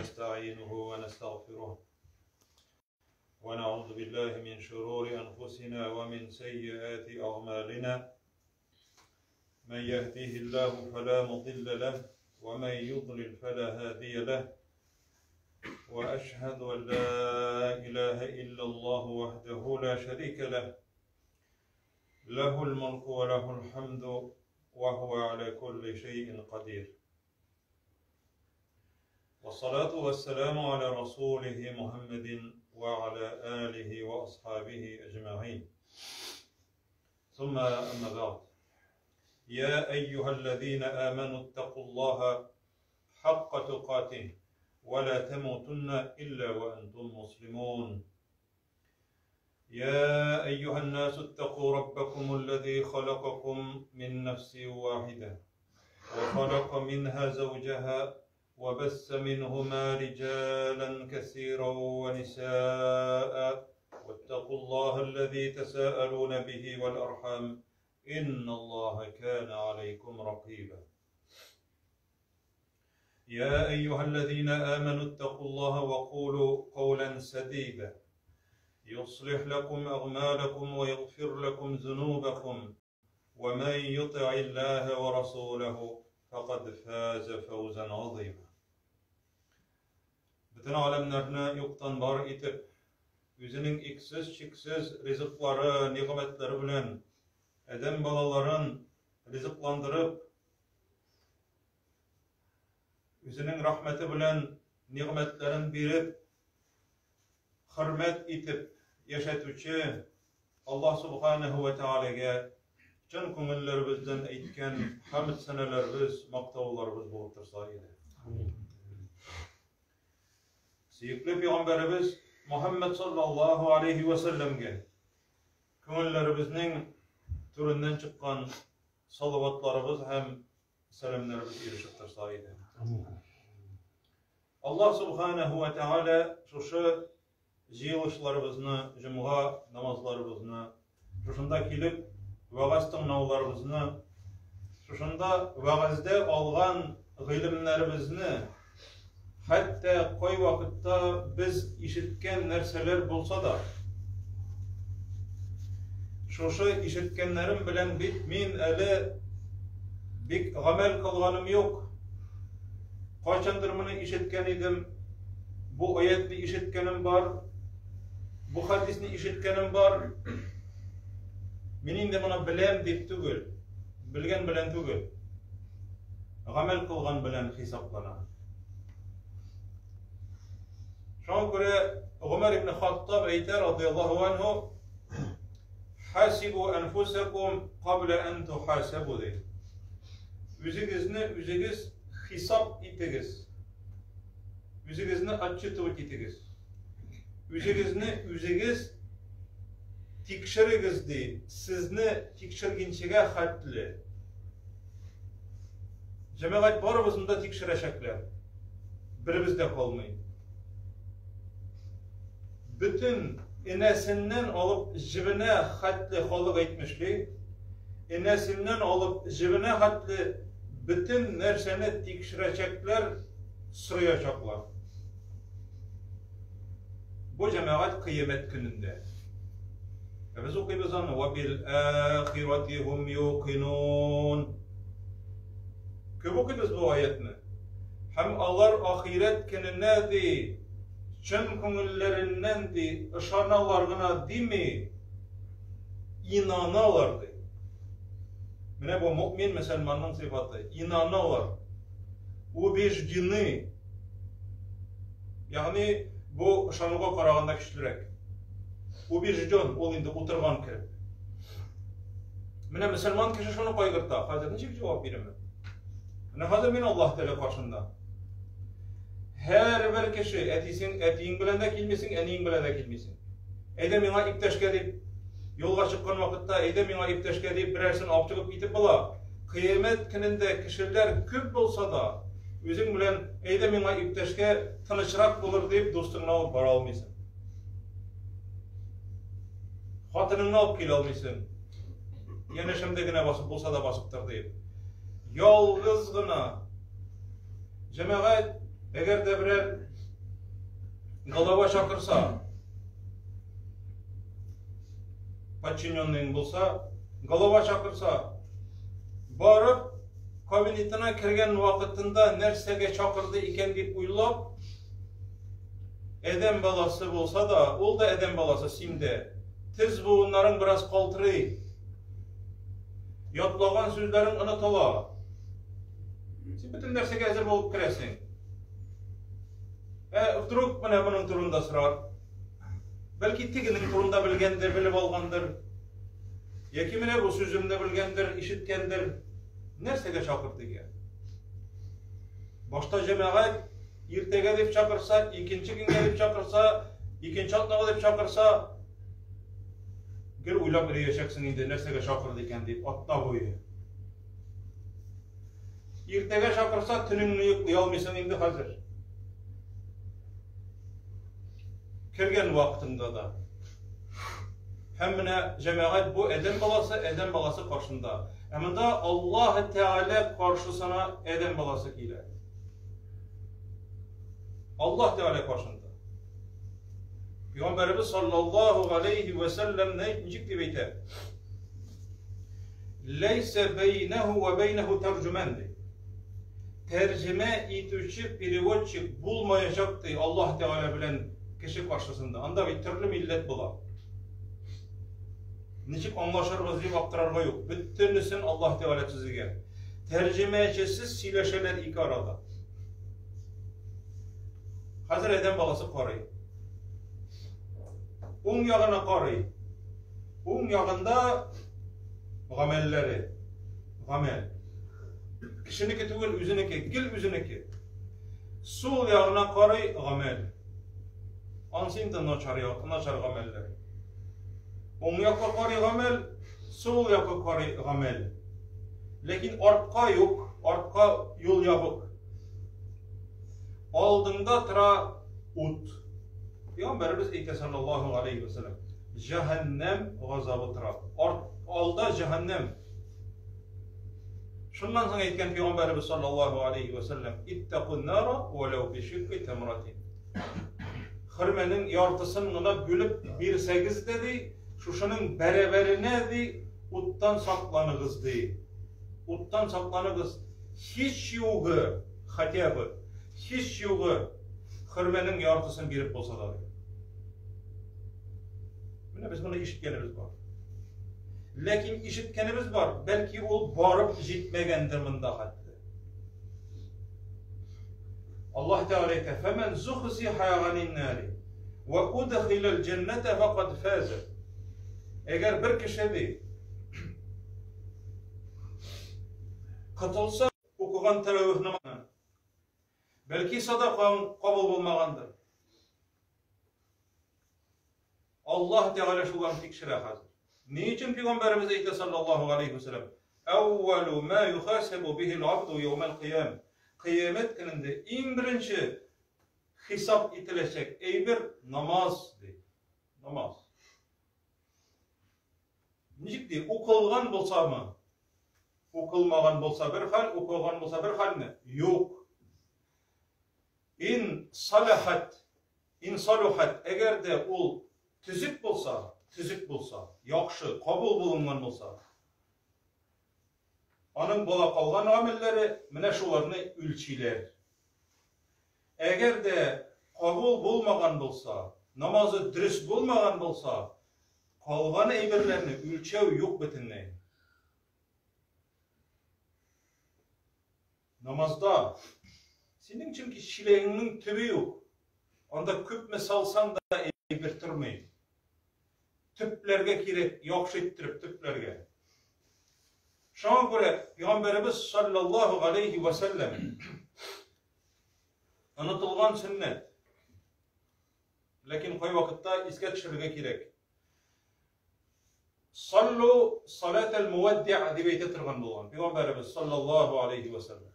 ونستعينه ونستغفره ونعوذ بالله من شرور أنفسنا ومن سيئات أعمالنا من يهديه الله فلا مضل له ومن يضلل فلا هادي له وأشهد أن لا إله إلا الله وحده لا شريك له له الملك وله الحمد وهو على كل شيء قدير والصلاة والسلام على رسوله محمد وعلى آله وأصحابه أجمعين ثم أما بعد يا أيها الذين آمنوا اتقوا الله حق تقاته ولا تموتن إلا وأنتم مسلمون يا أيها الناس اتقوا ربكم الذي خلقكم من نفس واحدة وخلق منها زوجها وبث منهما رجالا كثيرا ونساء واتقوا الله الذي تساءلون به والأرحام إن الله كان عليكم رقيبا يا أيها الذين آمنوا اتقوا الله وقولوا قولا سديدا يصلح لكم أغمالكم ويغفر لكم ذنوبكم ومن يطع الله ورسوله فقد فاز فوزا عظيما Бөтен галәмнәрне юктан бар итеп, үзенең иксез-чиксез ризыклары, нигъмәтләре белән адәм балаларын ризыкландырып, үзенең рәхмәте белән нигъмәтләрен биреп, хөрмәт итеп яшәтүче Аллаһ Субханаһу ва Тәгаләгә чын күңелләребездән әйткән хәмд сәнәләребез, мактауларыбыз булып торса иде. Сөекле пәйгамбәребез Мухаммад саллаллаһу алейхи ва сәлләмгә күңелләребезнең түреннән чыккан салаватларыбыз һәм сәламнәребез ирешеп торса иде. Аллаһ Субханаһу ва Тәгалә шушы җыелышларыбызны, җомга намазларыбызны, шушында килеп вәгазь тыңлауларыбызны, шушында вәгазьдә алган гыйлемнәребезне, хәтта кайвакытта без ишеткән нәрсәләр булса да, шушы ишеткәннәрем белән бит мин әле бик гамәл кылганым юк. Кайчандыр моны ишеткән идем, бу аятны ишеткәнем бар, бу хадисне ишеткәнем бар. Мин инде моны беләм дип түгел, белгән белән түгел. Гамәл кылган белән хисаплана. Шуңа күрә Гомәр ибн Хаттаб әйтә радияллаһу анһу, Хасибу анфусакум кабла ан тухасабу ди. Үзегезне үзегез хисап итегез. Үзегезне отчитывать итегез. Үзегезне үзегез тикшерегез ди. Сезне тикшергенчегә хәтле. Җәмәгать барыбызны да тикшерәчәкләр. Беребез дә калмый. Бөтен энәсеннән алып җебенә хәтле халык әйтмешли, энәсеннән алып җебенә хәтле бөтен нәрсәне тикшерәчәкләр, сораячаклар. Бу җәмәгать кыямәт көнендә. Ә без укыйбыз аны ва бил ахирати хум юкинун. Күп укыйбыз бу аятны. Һәм алар ахирәт көненә ди чын күңелләреннән ди ышаналар гына дими, инаналар ди. Менә бу мөмин мөселманның сыйфаты. Инаналар. Убеждены. Ягъни бу ышануга караганда көчлерәк. Убежден ул инде утырган кереп. Менә мөселман кеше шуны кайгырта. Хәзер ничек җавап бирәмен? Менә хәзер мин Аллаһ Тәгалә каршында. Һәрбер кеше әтисең, әтиең белән дә килмисең, әниең белән дә килмисең. Әйдә миңа иптәшкә дип юлга чыккан вакытта, әйдә миңа иптәшкә дип берәрсен алып чыгып китеп була. Кыямәт көнендә кешеләр күп булса да, үзең белән әйдә миңа иптәшкә тынычрак булыр дип дустыңны алып бара алмыйсың. Хатыныңны алып килә алмыйсың. Янәшәмдә генә басып булса да басып тор дип. Ялгыз гына. Җәмәгать, әгәр дә берәр Голова чакырса, подчиненныйың булса, голова чакырса, барып кабинетына кергән вакытында нәрсәгә чакырды икән дип уйлап, адәм баласы булса да, ул да адәм баласы, син дә. Тез буыннарың бераз калтырый. Ятлаган сүзләрең онытыла. Син бөтен нәрсәгә әзер булып керәсең. Ә вдруг менә моның турында сорар. Бәлки тегенең турында белгәндер, белеп алгандыр. Яки менә бу сүземне белгәндер, ишеткәндер. Нәрсәгә чакырды икән? Башта җәмәгать иртәгә дип чакырса, икенче көнгә дип чакырса, икенче атнага дип чакырса, гел уйлап йөриячәксең инде, нәрсәгә чакырды икән дип, атна буе. Иртәгә чакырса, төнеңне йоклый алмыйсың инде хәзер. Кергән вакытыңда да. Һәм менә җәмәгать бу адәм баласы, адәм баласы каршында. Ә монда Аллаһ Тәгалә каршысына адәм баласы килә. Аллаһ Тәгалә каршында. Пәйгамбәребез саллаллаһу алейхи ва сәлләм ничек дип әйтә? Ләйсә бәйнәһу ва бәйнәһу тәрҗүмән ди. Тәрҗемә итүче переводчик булмаячак ди Аллаһ Тәгалә белән кеше каршысында. Анда бит төрле милләт була. Ничек аңлашырбыз дип аптырарга юк. Бөтенесен Аллаһ Тәгалә төзегән. Тәрҗемәчесез сөйләшәләр ике арада. Хәзер адәм баласы карый. Уң ягына карый. Уң ягында гамәлләре. Гамәл. Кешенеке түгел, үзенеке, гел үзенеке. Сул ягына карый гамәл. Ансы инде начар, начар гамәлләр. Уң якка карый гамәл, сул якка карый гамәл. Ләкин артка юк, артка юл ябык. Алдыңда тора ут. Пәйгамбәребез әйтә саллаллаһу алейхи ва саллям, җәһәннәм газабы тора. Арт, алда җәһәннәм. Шуннан соң әйткән пәйгамбәребез саллаллаһу алейхи ва саллям, иттакун нара ва лау би шикки тамратин. Хөрмәнең яртысын гына бүлеп бирсәгез дә ди, шушының бәрабәренә ди, уттан сакланыгыз ди. Уттан сакланыгыз. Һич югы, хотя бы, һич югы хөрмәнең яртысын биреп булса да. Менә без моны ишеткәнебез бар. Ләкин ишеткәнебез бар, бәлки ул барып җитмәгәндер монда хәтта. Аллаһ Тәгалә әйтә: "Фәмән зухзиха ганин нари ва удхилал җәннәтә факад фаза." Әгәр бер кеше ди котылса укыган тәравих намазыннан, бәлки садакаң кабул булмагандыр. Аллаһ Тәгалә шуларны тикшерә хәзер. Ни өчен пәйгамбәребез әйтә саллаллаһу алейхи ва саллям: "Әүвәлу ма юхасабу бихил абду яумал кыям." Кыямәт көнендә иң беренче хисап ителәчәк әйбер намаз ди. Намаз. Ничек ди, укылган булсамы? Укылмаган булса бер хәл, укылган булса бер хәлме? Юк. Ин салахат, ин салухат, әгәр дә ул төзек булса, төзек булса, яхшы, кабул булынган булса, аның була калган гамәлләре менә шуларны үлчиләр. Әгәр дә кабул булмаган булса, намазы дөрес булмаган булса, калган әйберләрне үлчәү юк бөтенләй. Намазда синең чөнки чиләгеңнең төбе юк. Анда күпме салсаң да әйбер тормый. Төпләргә кирәк, яхшы иттереп төпләргә. Шуңа күрә Пәйгамбәребез саллаллаһу алейхи ва сәлләм онытылган сөннәт. Ләкин кайвакытта искә төшерергә кирәк. Саллу салатал муадди' дип әйтә торган булган Пәйгамбәребез саллаллаһу алейхи ва сәлләм.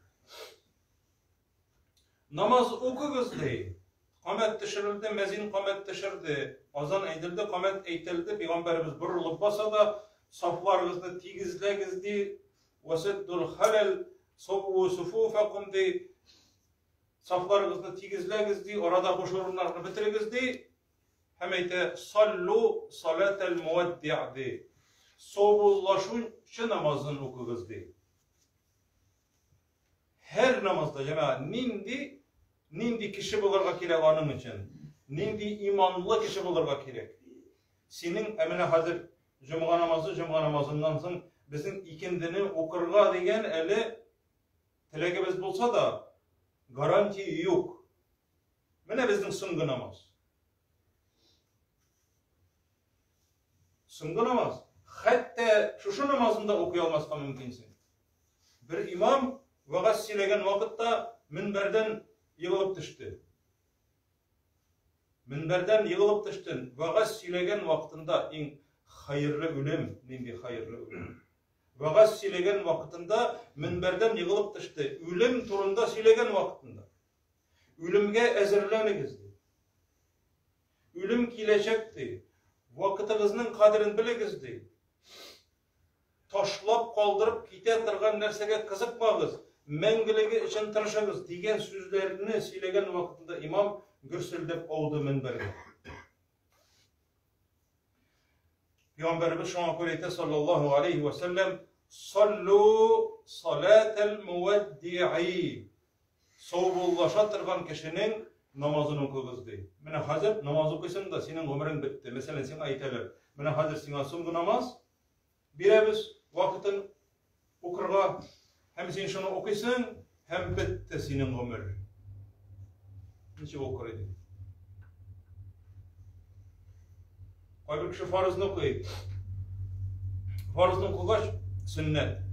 Намаз укыгыз ди. Камәт төшерелде, мәзин камәт төшерде. Азан әйтелде, камәт әйтелде. Пәйгамбәребез борылып баса да, сафларыгызны тигезләгез ди. Васаддул халал, савву суфуфакум ди. Сафларыгызны тигезләгез ди, арада буш урыннарны бетерегез ди. Һәм әйтә, саллу салатал муадди ди. Саубуллашучы намазын укыгыз ди. Һәр намазда, җәмәгать, нинди нинди кеше булырга кирәк аның өчен? Нинди иманлы кеше булырга кирәк? Синең, ә менә хәзер җомга намазы, җомга намазыннан соң безнең икендене укырга дигән әле теләгебез булса да, гарантия юк. Менә безнең соңгы намаз. Соңгы намаз. Хәтта шушы намазын да укый алмаска мөмкинсең. Бер имам вәгазь сөйләгән вакытта мөнбәрдән егылып төште. Мөнбәрдән егылып төште. Вәгазь сөйләгән вакытында иң хәерле үлем, нинди хәерле үлем. Вәгазь сөйләгән вакытында мөнбәрдән егылып төште. Үлем турында сөйләгән вакытында. Үлемгә әзерләнегез ди. Үлем киләчәк ди. Вакытыгызның кадерен белегез ди. Ташлап калдырып китә торган нәрсәгә кызыкмагыз, мәңгелеге өчен тырышыгыз дигән сүзләрне сөйләгән вакытында имам гөрселдәп ауды мөнбәргә. Пәйгамбәребез шуңа күрә әйтә саллаллаһу алейхи ва сәлләм, "Саллу салатал муадди'i." Саубуллаша торган кешенең намазын укыгыз ди. Менә хәзер намаз укыйсың да, синең гомерең бетте. Мәсәлән, сиңа әйтәләр, менә хәзер сиңа соңгы намаз бирәбез, вакытын укырга. Һәм син шуны укыйсың, һәм бетте синең гомер. Ничек укыр идең? Кайбер кеше фарызны укый. Фарызны укыгач, сөннәт.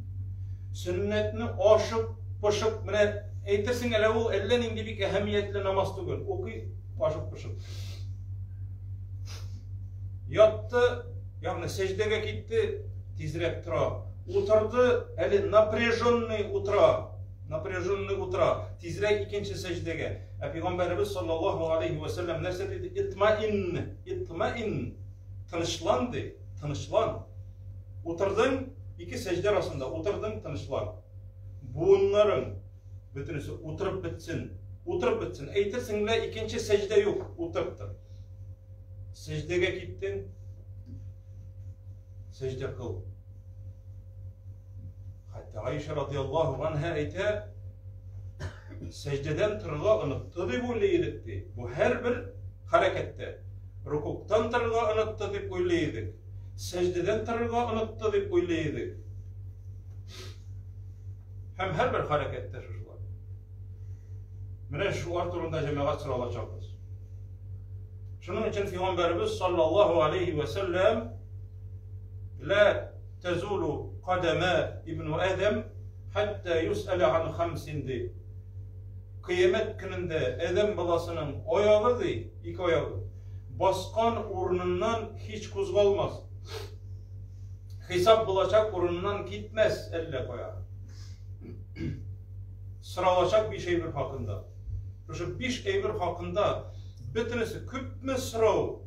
Сөннәтне ашык, пошык, менә әйтерсең әле ул әллә нинди бик әһәмиятле намаз түгел. Укый ашык пошык. Ятты, ягъни сәҗдәгә китте, тизрәк тора. Утырды, әле напряженный утыра. Напряженный утыра. Тизрәк икенче сәҗдәгә. Ә пәйгамбәребез саллаллаһу алейхи ва сәлләм нәрсә диде? Итмаин, итмаин. Тынычлан ди, тынычлан. Утырдың, ике сәҗдә арасында утырдың, тынычлан. Буыннарың бөтенесе утырып бетсен. Утырып бетсен. Әйтерсең лә икенче сәҗдә юк, утырып тор. Сәҗдәгә киттең, сәҗдә кыл. Хәтта Аиша радиаллаһу анһа әйтә, сәҗдәдән торырга онытты дип уйлый идек ди. Бу һәрбер хәрәкәттә. Рукуктан торырга онытты дип уйлый идек. Сәҗдәдән торырга онытты дип уйлый идек. Һәм һәрбер хәрәкәттә шушылар. Менә шулар турында җәмәгать соралачакбыз. Шуның өчен Пәйгамбәребез саллаллаһу алейхи ва сәлләм ла тәзулу кадама ибн Адам хәтта юсәлә ан хамсин ди. Кыямәт көнендә адәм баласының аягы ди, ике аягы баскан урыныннан һич кузгалмас. Хисап булачак урыныннан китмәс әллә кая. Соралачак биш әйбер хакында. Шушы биш әйбер хакында бөтенесе күпме сорау.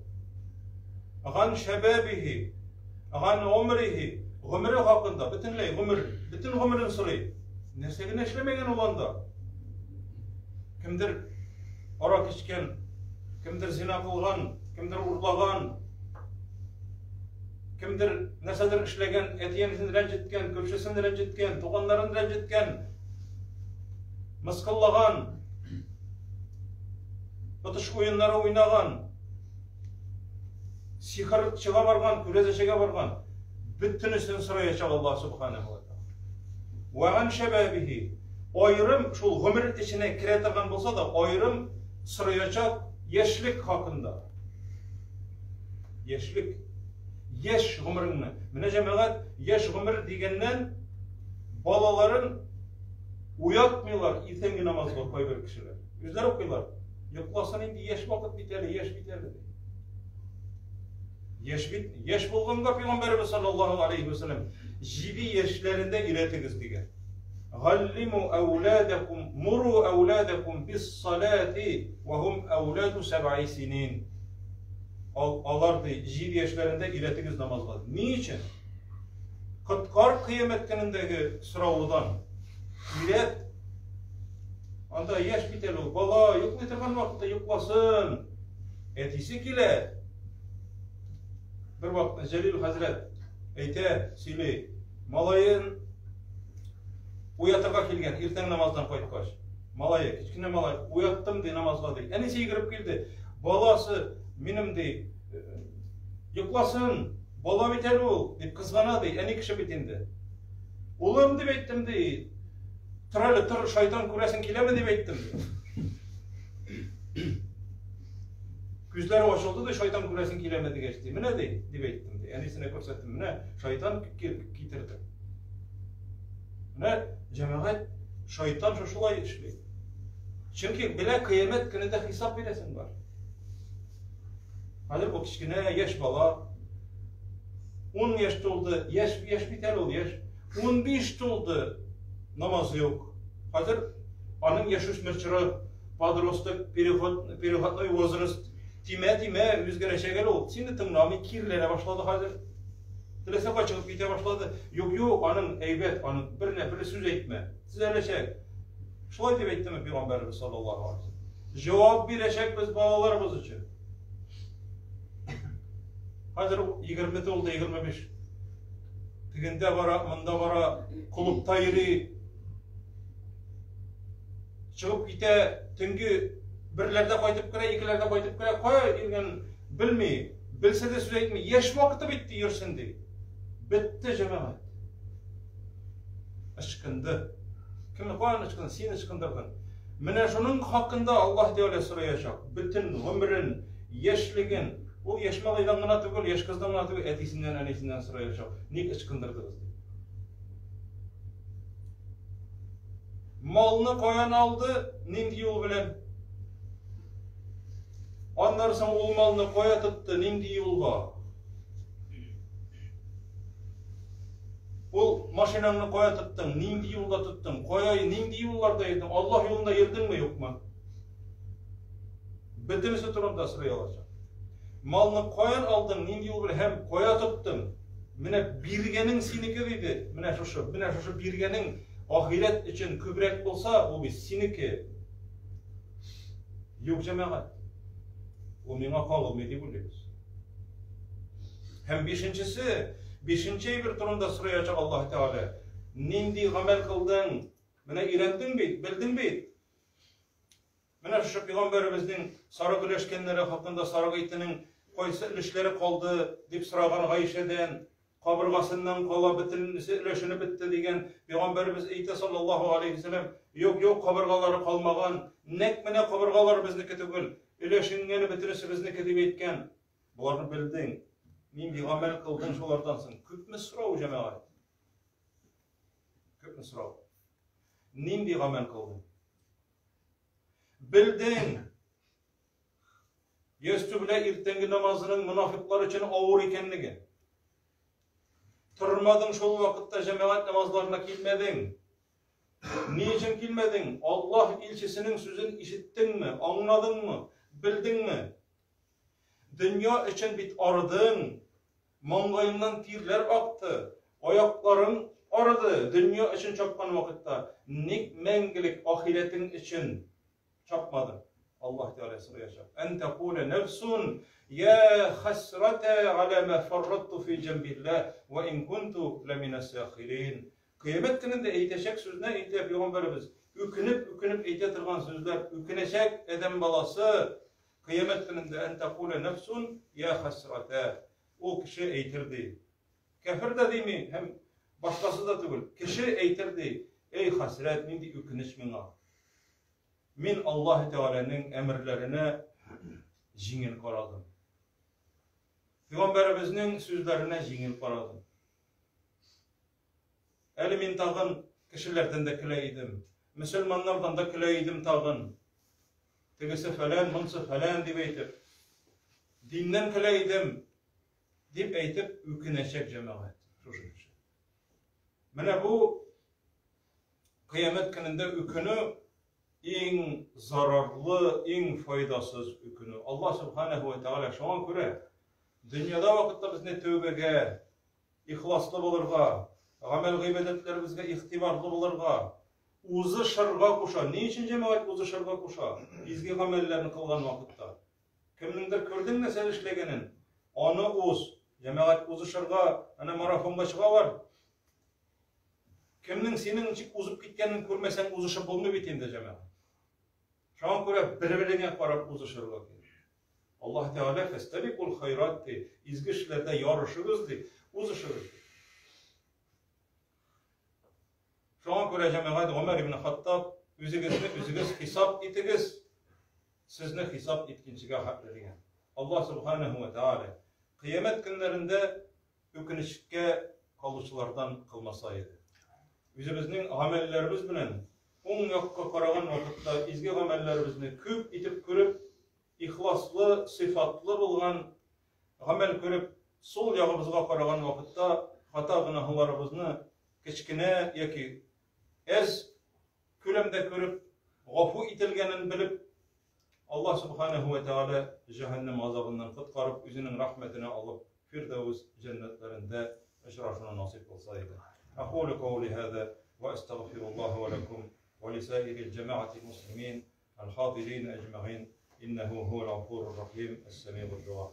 Ган шәбәбихи, Ган гомрихи, гомере хакында, бөтенләй гомер, бөтен гомерен сорый. Нәрсә генә эшләмәгән ул анда? Кемдер арак эчкән, кемдер зина кылган, кемдер урлаган, кемдер нәрсәдер эшләгән, әти-әнисен рәнҗеткән, күршесен рәнҗеткән, туганнарын рәнҗеткән, мыскыллаган, отыш уеннары уйнаган, Сихырчыга барган, күрәзәчегә барган, бөтенесен сораячак Аллаһ субханаһу ва тааля. Ва ан шабабихи, аерым шул гомер эченә керә торган булса да, аерым сораячак яшьлек хакында. Яшьлек. Яшь гомереңне. Менә җәмәгать, яшь гомер дигәннән балаларын уятмыйлар иртәнге намазга кайбер кешеләр. Үзләре укыйлар. Йокласын инде, яшь вакыт бит әле, яшь бит әле. Яшь бит, яшь булганга пәйгамбәребез саллаллаһу алейхи ва саллям 7 яшьләрендә өйрәтегез дигән. Галлиму әүладакум, муру әүладакум бис салати ва хум әүладу сәб'i синин. Алар ди 7 яшьләрендә өйрәтегез намазга. Ни өчен? Коткар кыямәт көнендәге сораудан. Өйрәт. Анда яшь бит әле ул, бала, йоклый торган вакытта йокласын. Әтисе килә. Бер вакытта Җәлил хәзрәт әйтә, сөйли. Малаен уятырга килгән, иртән намаздан кайткач. Малае, кечкенә малай, уяттым ди намазга ди. Әнисе йөгереп килде. Баласы минем ди, йокласын, бала бит әле ул, дип кызгана ди, әни кеше бит инде. Улым дип әйттем ди. Тор әле, тор, шайтан күрәсең киләме дип әйттем. Күзләре ачылды ди, шайтан күрәсең киләме дигәч ди. Менә ди, дип әйттем ди. Әнисенә күрсәттем, менә шайтан китерде. Менә җәмәгать шайтан шушылай эшли. Чөнки белә кыямәт көнендә хисап бирәсең бар. Хәзер бу кечкенә яшь бала 10 яшь тулды, яшь яшь бит әле ул яшь. 15 тулды, намаз юк. Хәзер аның яшүсмер чоры, подросток, переход, переходной возраст. Тимә, тимә, үзгәрәчәк әле ул. Сине тыңламый, киреләнә башлады хәзер. Теләсә кая чыгып китә башлады. Юк, юк, аның әйбәт, аның бернә бер сүз әйтмә. Төзәләчәк. Шулай дип әйттеме пәйгамбәребез саллаллаһу алейһи вәсәлләм? Җавап бирәчәкбез балаларыбыз өчен. Хәзер 20 тулды, 25. Тегендә бара, монда бара, клубта йөри. Чыгып китә, төнге берләрдә кайтып керә, икеләрдә кайтып керә, кая йөргәнен белми. Белсә дә сүз әйтми. Яшь вакыты бит йөрсен ди. Бетте җәмәгать. Ычкынды. Кемне каян ычкынды? Син ычкындырдың. Менә шуның хакында Аллаһ Тәгалә сораячак. Бөтен гомерен, яшьлеген, ул яшь малайдан гына түгел, яшь кыздан гына түгел, әтисеннән, әнисеннән сораячак. Ник ычкындырдыгыз дип. Малны каян алды, нинди юл белән? Аннан соң ул малны кая тотты, нинди юлга? Ул машинаңны кая тоттың, нинди юлда тоттың, кая, нинди юлларда йөрдең, Аллаһ юлында йөрдеңме, юкмы? Бөтенесе турында сорый алачак. Малны каян алдың, нинди юл белән һәм кая тоттың? Менә биргәнең синеке диде. Менә шушы, менә шушы биргәнең ахирәт өчен күбрәк булса, ул бит синеке. Юк, җәмәгать. Ул миңа кагылмый дип уйлыйбыз. Һәм бишенчесе, бишенче әйбер турында сораячак Аллаһ Тәгалә. Нинди гамәл кылдың? Менә өйрәндең бит, белдең бит. Менә шушы пәйгамбәребезнең сарык өләшкәннәре хакында сарык итенең кайсы өлешләре калды дип сораган Гайшәдән, кабыргасыннан кала бөтенесе өләшенеп бетте дигән пәйгамбәребез әйтә саллаллаһу алейһи вәсәлләм, юк, юк, кабыргалары калмаган, нәкъ менә кабыргалар безнеке түгел, өләшенгәне бөтенесе безнеке дип әйткән. Боларны белдең. Нинди гамәл кылдың шулардан соң? Күпме сорау, җәмәгать? Күпме сорау? Нинди гамәл кылдың? Белдең. Ястү белән иртәнге намазының монафиклар өчен авыр икәнлеген. Тормадың шул вакытта җәмәгать намазларына килмәдең. Ни өчен килмәдең? Аллаһ илчесенең сүзен ишеттеңме, аңладыңмы, белдеңме? Дөнья өчен бит арыдың, маңгаеңнан тирләр акты, аякларың арыды дөнья өчен чапкан вакытта. Ник мәңгелек ахирәтең өчен чапмадың? Аллаһ Тәгалә сораячак. Ән тәкулә нәфсун я хәсрәтә аля ма фарратту фи җәмбилләһ ва ин кунту ламинас сахирин. Кыямәт көнендә әйтәчәк сүзне әйтә пәйгамбәребез. Үкенеп, үкенеп әйтә торган сүзләр, үкенәчәк адәм баласы Кыямәт көнендә ән тәкулә нәфсун я хәсрәтә. Ул кеше әйтер ди. Кәфер дә дими һәм башкасы да түгел. Кеше әйтер ди, эй хәсрәт, нинди үкенеч миңа. Мин Аллаһ Тәгаләнең әмерләренә җиңел карадым. Пәйгамбәребезнең сүзләренә җиңел карадым. Әле мин тагын кешеләрдән дә көлә идем. Мөселманнардан да көлә идем тагын. Тегесе фәлән, монсы фәлән дип әйтеп. Диннән көлә идем дип әйтеп үкенәчәк җәмәгать шушы кеше. Менә бу кыямәт көнендә үкенү иң зарарлы, иң файдасыз үкенү. Аллаһ субханаһу ва тааля шуңа күрә дөньяда вакытта безне тәүбәгә Ихласлы булырга, гамәл-гыйбадәтләребезгә игътибарлы булырга, Узышырга куша. Ни өчен җәмәгать узышырга куша? Изге гамәлләрне кылган вакытта. Кемнеңдер күрдең нәрсә эшләгәнен, аны уз. Җәмәгать узышырга, әнә марафонга чыгалар. Кемнең синең ничек узып киткәнен күрмәсәң, узышып булмый бит инде, җәмәгать. Шуңа күрә бер-береңә карап узышырга кирәк. Аллаһ Тәгалә фәстәбикул хайрат ди, изге эшләрдә ярышыгыз ди, узышыгыз ди. Шуңа күрә җәмәгать Гомәр ибн Хаттаб үзегезне үзегез хисап итегез, сезне хисап иткенчегә хәтле дигән. Аллаһ субханаһу ва тааля кыямәт көннәрендә үкенечкә калучылардан кылмаса иде. Үзебезнең гамәлләребез белән уң якка караган вакытта изге гамәлләребезне күп итеп күреп, ихласлы, сыйфатлы булган гамәл күреп, сул ягыбызга караган вакытта хата гөнаһларыбызны кечкенә яки әз күләмдә күреп, гафу ителгәнен белеп, Аллаһ Субханаһу ва Тааля җәһәннәм газабыннан коткарып, үзенең рәхмәтенә алып, Фирдәүс җәннәтләрендә очрашуны насыйп кылса иде. Акулу каули һаза ва астагфируллаһа ва лакум ва лисаирил җәмәгати муслимин الحاضرين أجمعين إنه هو الغفور الرحيم السميع الدعاء.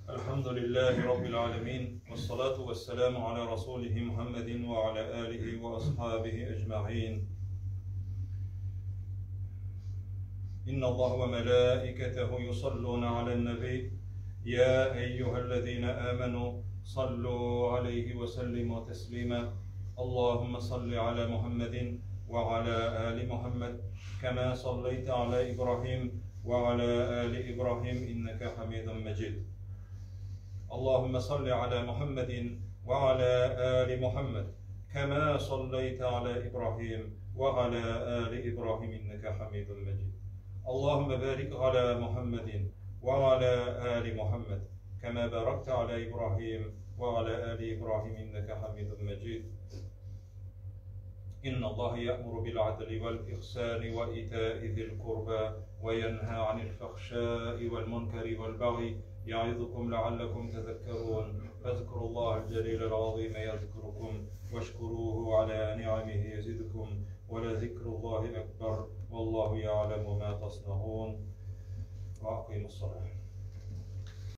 الحمد لله رب العالمين والصلاة والسلام على رسوله محمد وعلى آله وأصحابه أجمعين. إن الله وملائكته يصلون على النبي يا أيها الذين آمنوا صلوا عليه وسلموا تسليما. اللهم صل على محمد وعلى آل محمد كما صليت على إبراهيم وعلى آل إبراهيم إنك حميد مجيد. اللهم صل على محمد وعلى آل محمد كما صليت على إبراهيم وعلى آل إبراهيم إنك حميد مجيد. اللهم بارك على محمد وعلى آل محمد كما باركت على إبراهيم وعلى آل إبراهيم إنك حميد مجيد. إن الله يأمر بالعدل والإحسان وإيتاء ذي القربى وينهى عن الفحشاء والمنكر والبغي يعظكم لعلكم تذكرون. فاذكروا الله الجليل العظيم يذكركم واشكروه على نعمه يزدكم ولذكر الله أكبر والله يعلم ما تصنعون. وأقيموا الصلاة.